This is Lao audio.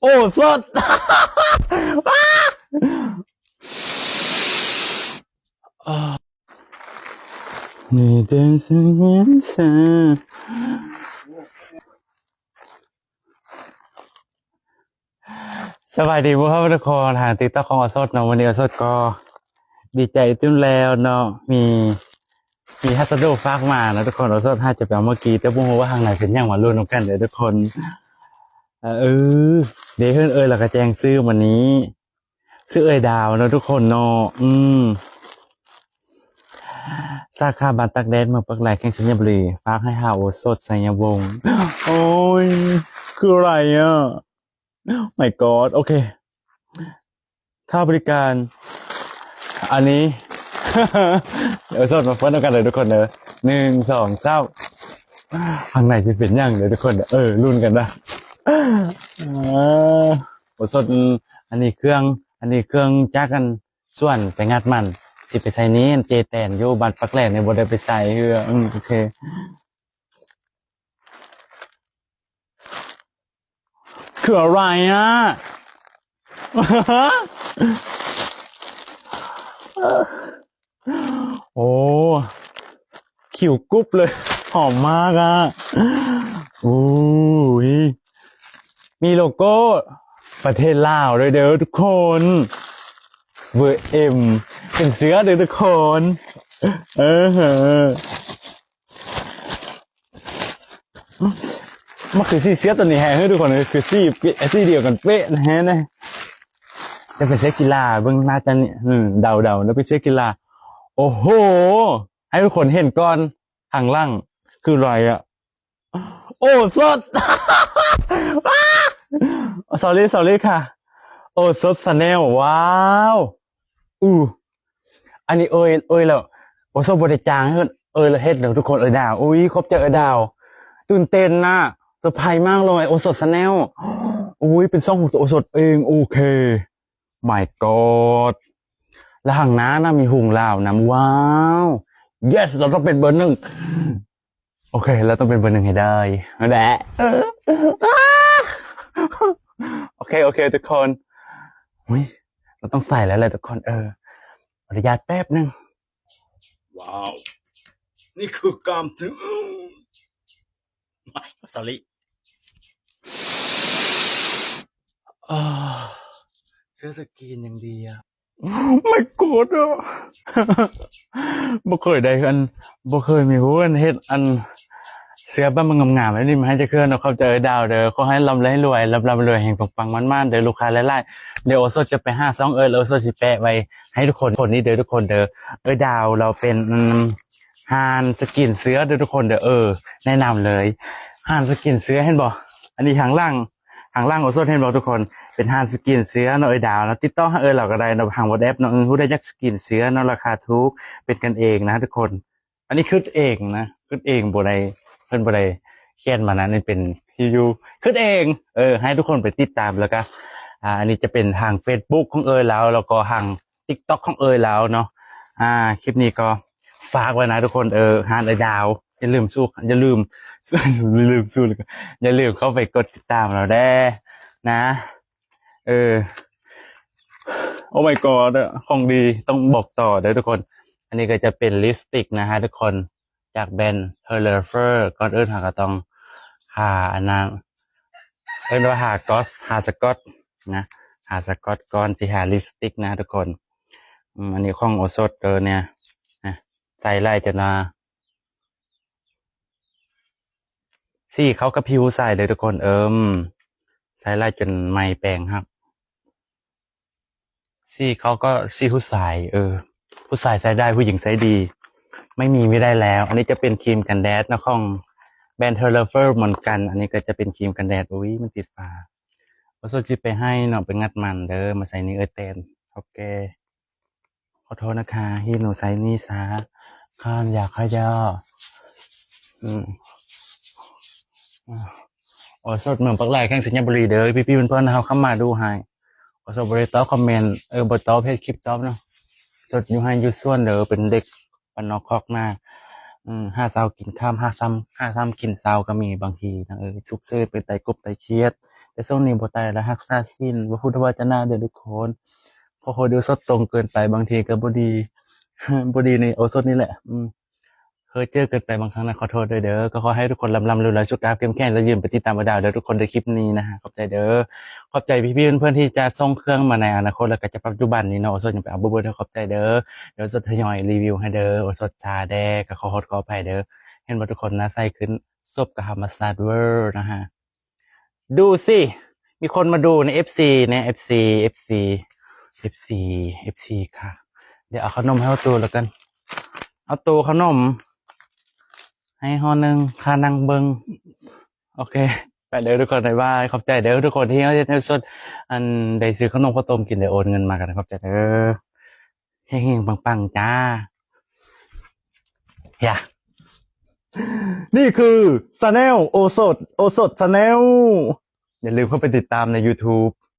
ໂອ້ ສົດ ສະບາຍດີພວກເຮົາທຸກຄົນ ທາງຕິກຕັອກຂອງໂອສົດເນາະ. ມື້ນີ້ໂອສົດກໍດີໃຈຕື່ມແລ້ວເນາະ ມີ ມີພັດສະດຸຝາກມາເນາະທຸກຄົນ. ໂອສົດຫາຈະໄປເອົາເມື່ອກີ້ ແຕ່ບໍ່ຮູ້ວ່າທາງໃນເປັນຫຍັງ ມາລຸ້ນນຳກັນເດີທຸກຄົນ. ເອີ ເດ ເຮືອນເອີຍ ແລ້ວກໍແຈ້ງຊື່ມື້ນີ້ ຊື່ເອີຍດາວເນາະທຸກຄົນເນາະ. ອືມ ສາຂາບ້ານຕາກແດດ ເມືອງປາກໄລ ແຂວງໄຊຍະບູລີ ຝາກໃຫ້ຫາໂອສົດ ໄຊຍະວົງ. ໂອ້ຍ ຄືອະໄລອະ? My god ໂອເຄ ຄ່າບໍລິການ ອັນນີ້ ເອີ ໂອສົດມາເປີດນຳກັນເດີທຸກຄົນເດີ ໜຶ່ງ ສອງ ສາມ ຂ້າງໃນຊິເປັນຫຍັງເດີທຸກຄົນເດີ. ເອີ ລຸ້ນກັນນະ ເອີ ໂອສົດ ອັນນີ້ເຄື່ອງ ອັນນີ້ເຄື່ອງຈາກອັນ ສວນໄປງັດມັນ ຊິໄປໃສ່ນີ້ ເຈແຕນຢູ່ບ້ານປາກແລນີ້ ບໍ່ໄດ້ໄປໃສ່ເທື່ອ. ອືມ ໂອເຄ ຄືອະໄລອະ? ໂອ້ ຂິວກຸບເລີຍ ຫອມມາກອະ. ໂອ້ຍ ມີໂລໂກ້ປະເທດລາວດ້ວຍເດີທຸກຄົນ ເບີເອັມ ເປັນເສື້ອເດີທຸກຄົນ. ເອີ ມັນຄືສີເສື້ອໂຕນີ້ແຮງເຮີ້ຍທຸກຄົນ ຄືສີ ສີດຽວກັນເປະແຮງນະ. ຈະເປັນເສື້ອກິລາ ເບິ່ງໜ້າຕານີ້ ອືມ ເດົາໆ ເປັນເສື້ອກິລາ. ໂອ້ໂຫ ໃຫ້ທຸກຄົນເຫັນກ່ອນ ຂ້າງຫຼັງຄືລາຍອະ. ໂອສົດ sorry sorry ຄ່ະ ໂອສົດ Channel ວ້າວ ອູ ອັນນີ້ເອີຍ ເອີຍແລ້ວ ໂອສົດບໍ່ໄດ້ຈ້າງ ເອີຍແລ້ວເຮັດເດີທຸກຄົນ. ເອີຍດາວ ອຸ້ຍ ຂອບໃຈເອີຍດາວ ຕື່ນເຕັ້ນນະ ເຊີໄພມາກເລີຍ ໂອສົດ Channel ອຸ້ຍ ເປັນຊ່ອງຂອງໂອສົດເອງ ໂອເຄ My god ແລ້ວຂ້າງໜ້ານະມີຮຸງລາວນຳ ວ້າວ yes ເຮົາຕ້ອງເປັນເບີໜຶ່ງ. ໂອເຄ ເຮົາຕ້ອງເປັນເບີໜຶ່ງໃຫ້ໄດ້ ນັ້ນແຫຼະ. ໂອເຄ ໂອເຄ ທຸກຄົນ ອຸ້ຍ ເຮົາຕ້ອງໃສ່ແລ້ວແຫຼະທຸກຄົນ. ເອີ ຂໍອະນຸຍາດແປັບໜຶ່ງ. ວ້າວ ນີ້ຄືກາມເທື່ອ sorry ອາ ເສື້ອສະກຣີນຍັງດີອະ. My god ອະ ບໍ່ເຄີຍໄດ້ອັນ ບໍ່ເຄີຍມີຜູ້ອັນເຮັດອັນເສື້ອແບບງາມໆແບບນີ້ມາໃຫ້ຈັກເທື່ອເນາະ. ຂອບໃຈເອື້ອຍດາວເດີ ຂໍໃຫ້ລ່ຳໃຫ້ລວຍ ລ່ຳໆລວຍໆ ເຮັງປັງໆໝານໆເດີ ລູກຄ້າຫຼາຍໆ. ດຽວໂອສົດຈະໄປຫາຊ່ອງເອື້ອຍ ແລ້ວໂອສົດຊິແປະໄວ້ໃຫ້ທຸກຄົນ ຄົນນີ້ເດີທຸກຄົນເດີ. ເອື້ອຍດາວລາວເປັນ ອືມ ຮ້ານສະກຣີນເສື້ອເດີທຸກຄົນເດີ ເອີ ແນະນຳເລີຍ ຮ້ານສະກຣີນເສື້ອ ເຫັນບໍ່ ອັນນີ້ທາງຫຼັງ ທາງຫຼັງໂອສົດ ເຫັນບໍ່ທຸກຄົນ ເປັນຮ້ານສະກຣີນເສື້ອເນາະ. ເອື້ອຍດາວເນາະ ຕິດຕໍ່ຫາເອື້ອຍລາວກໍໄດ້ເນາະ ທາງ WhatsApp ເນາະ. ເອີ ຜູ້ໃດຢາກສະກຣີນເສື້ອເນາະ ລາຄາຖືກ ເປັນກັນເອງນະທຸກຄົນ. ອັນນີ້ຄິດເອງນະ ຄິດເອງ ບໍ່ໄດ້ ເພິ່ນບໍ່ໄດ້ຂຽນມານະ ນີ້ເປັນທີ່ຢູ່ ຄິດເອງ. ເອີ ໃຫ້ທຸກຄົນໄປຕິດຕາມ ແລ້ວກໍ ອ່າ ອັນນີ້ຈະເປັນທາງ Facebook ຂອງເອື້ອຍລາວ ແລ້ວກໍທາງ TikTok ຂອງເອື້ອຍລາວເນາະ. ອ່າ ຄລິບນີ້ກໍຝາກໄວ້ນະທຸກຄົນ ເອີ ຮ້ານເອື້ອຍດາວ ຢ່າລືມສູ່ ຢ່າລືມ ຢ່າລືມສູ່ ຢ່າລືມເຂົ້າໄປກົດຕິດຕາມລາວແດ່ນະ. ເອີ Oh my god ຂອງດີຕ້ອງບອກຕໍ່ເດີທຸກຄົນ. ອັນນີ້ກໍຈະເປັນລິບສະຕິກນະຮະທຸກຄົນ ຈາກແບຣນ Teleflor. ກ່ອນອື່ນເຮົາກໍຕ້ອງຫາອັນນັ້ນ ເອີ້ນວ່າຫາກອດ ຫາສະກອດນະ ຫາສະກອດກ່ອນຊິຫາລິບສະຕິກນະທຸກຄົນ. ອືມ ອັນນີ້ຂອງໂອສົດເດີເນຍ ນະ ໃສ່ຫຼາຍຈົນວ່າ ສີເຂົ້າກັບຜິວຜູ້ຊາຍເດີທຸກຄົນ. ເອີມ ໃສ່ຫຼາຍຈົນໄໝ້ແປງຫັກ. ສີເຂົ້າກໍສີຜູ້ຊາຍ ເອີ ຜູ້ຊາຍໃຊ້ໄດ້ ຜູ້ຍິງໃຊ້ດີ ໄມ່ມີໄມ່ໄດ້ແລ້ວ. ອັນນີ້ຈະເປັນຄຣີມກັນແດດເນາະ ຂອງແບຣນ Teleflor ເໝືອນກັນ. ອັນນີ້ກໍຈະເປັນຄຣີມກັນແດດ. ອຸ້ຍ ມັນຕິດຝາ. ໂອສົດຊິໄປໃຫ້ເນາະ ໄປງັດມັນເດີ ມາໃສ່ນີ້ເອີຍແຕນ ເຖົ້າແກ່. ຂໍໂທດນະຄະ ທີ່ໜູໃຊ້ນີ້ຊ້າ ຂ້າຢາກໃຫ້ເຈົ້າ ອືມ ໂອສົດເມືອງປາກໄລ ແຂວງໄຊຍະບູລີເດີ ພີ່ໆເພື່ອນໆ ເຮົາເຂົ້າມາດູໃຫ້. ໂອສົດບໍ່ໄດ້ຕອບຄອມເມັນ ເອີ ບໍ່ຕອບເຮັດຄລິບຕອບເນາະ. ໂອສົດຢູ່ໄຮ່ຢູ່ສວນເດີ ເປັນເດັກບ້ານນອກຄອກນາ ອືມ ຫາເຊົ້າກິນຄ່ຳ ຫາຄ່ຳ ຫາຄ່ຳກິນເຊົ້າກໍມີບາງທີນະ. ເອີ ສຸກເສີນໄປໄຕ່ກົບໄຕ່ຂຽດ ແຕ່ຊ່ວງນີ້ບໍ່ໄຕ້ແລ້ວ ຮັກສາສິນ ບໍ່ພຸດທະວາຈະນາເດີ້ທຸກຄົນ. ຂໍໂທດເດີ້ ໂອສົດຕົງເກີນໄປ ບາງທີກໍບໍ່ດີ ບໍ່ດີໃນໂອສົດນີ້ແຫຼະ. ອືມ ເຮີເຈີເກີນໄປບາງຄັ້ງນະ ຂໍໂທດດ້ວຍເດີ້. ກໍຂໍໃຫ້ທຸກຄົນລ່ຳໆລວຍໆ ສຸຂະພາບເຂັ້ມແຂງ ແລະ ຢືນໄປຕິດຕາມເອື້ອຍດາວເດີ້ ທຸກຄົນເດີ້ ຄລິບນີ້ນະ. ຂອບໃຈເດີ້. ຂອບໃຈພີ່ໆເພື່ອນໆທີ່ຈະສົ່ງເຄື່ອງມາໃນອະນາຄົດ ແລ້ວກໍຈະປັດຈຸບັນນີ້ເນາະ. ໂອສົດຍັງໄປເອົາບໍ່ເບີດ ຂອບໃຈເດີ້. ດຽວໂອສົດທະຍອຍຣີວິວໃຫ້ເດີ້. ໂອສົດຊາແດ່ ກໍຂໍໂທດຂໍອະໄພເດີ້. ເຫັນບໍ່ທຸກຄົນ ໜ້າໃສຂຶ້ນ ສົບກໍທຳມະຊາດເວີນະຮະ. ດູຊິ ມີຄົນມາດູໃນ ເອັຟຊີ ໃນ ເອັຟຊີ ເອັຟຊີ ເອັຟຊີ ເອັຟຊີ ຄ່ະ. ດຽວເອົາຂະໜົມໃຫ້ເຮົາໂຕແລ້ວກັນ. ເອົາໂຕຂະໜົມໃຫ້ຫໍ່ໜຶ່ງ ຄ່ານັ່ງເບິ່ງ. ໂອເຄ ໄປເດີ້ທຸກຄົນ ບາຍບາຍ. ຂອບໃຈເດີ້ທຸກຄົນທີ່ເຮັດໃຫ້ໂອສົດ ອັນ ໄດ້ຊື້ຂະໜົມເຂົ້າຕົ້ມກິນ ໄດ້ໂອນເງິນມາກັນ. ຂອບໃຈເດີ້. ເຮັງໆປັງໆຈ້າ. ຢ່າ ນີ້ຄື Channel ໂອສົດ ໂອສົດ Channel. ຢ່າລືມເຂົ້າໄປຕິດຕາມໃນ YouTube